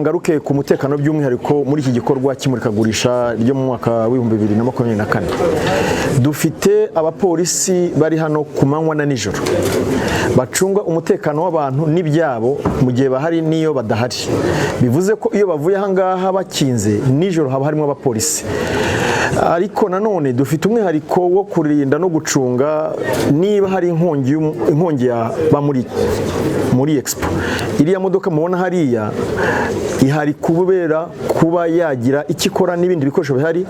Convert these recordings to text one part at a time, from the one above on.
Reka ngaruke ku mutekano, by'umwihariko muri iki gikorwa cy'imurikagurisha ryo mu mwaka wa 2024. Dufite abapolisi bari hano ku manywa na nijoro, bacunga umutekano w'abantu n'ibyabo mu gihe bahari n'iyo badahari. Bivuze ko iyo bavuye ahangaha bakinze, nijoro haba harimo abapolisi. Ariko nanone dufite umwihariko wo kurinda no gucunga niba hari inkongi yaba muri expo. Iriya modoka mubona hariya ihari kubera kuba yagira icyo ikora n'ibindi bikoresho bihari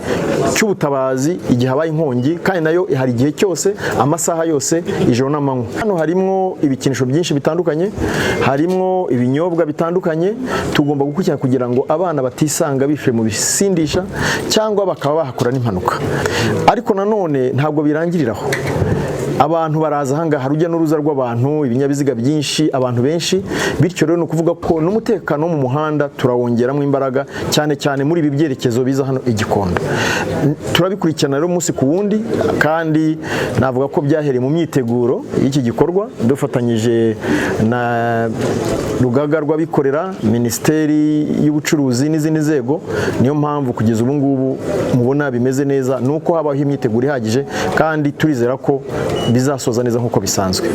cy'ubutabazi igihe habaye inkongi, kandi nayo ihari igihe cyose, amasaha yose, ijoro n'amanywa. Hano harimo ibikinisho byinshi bitandukanye, harimo ibinyobwa bitandukanye. Tugomba gukurikirana kugira ngo abana batisanga bishuye mu bisindisha cyangwa bakaba bahakora n'impanuka. Ariko nanone ntabwo birangirira aho. Abantu baraza ahangaha, urujya n'uruza rw'abantu, ibinyabiziga byinshi, abantu benshi. Bityo rero ni ukuvuga ko n'umutekano wo mu muhanda turawongeramo imbaraga, cyane cyane muri ibi byerekezo biza hano i Gikondo. Turabikurikirana rero umunsi ku wundi, kandi navuga ko byahereye mu myiteguro y'iki gikorwa, dufatanyije na rugaga rw'abikorera, Minisiteri y'Ubucuruzi n'izindi nzego. Niyo mpamvu kugeza ubu ngubu mubona bimeze neza, ni uko habaho imyiteguro ihagije, kandi turizera ko bizasoza neza nk'uko bisanzwe.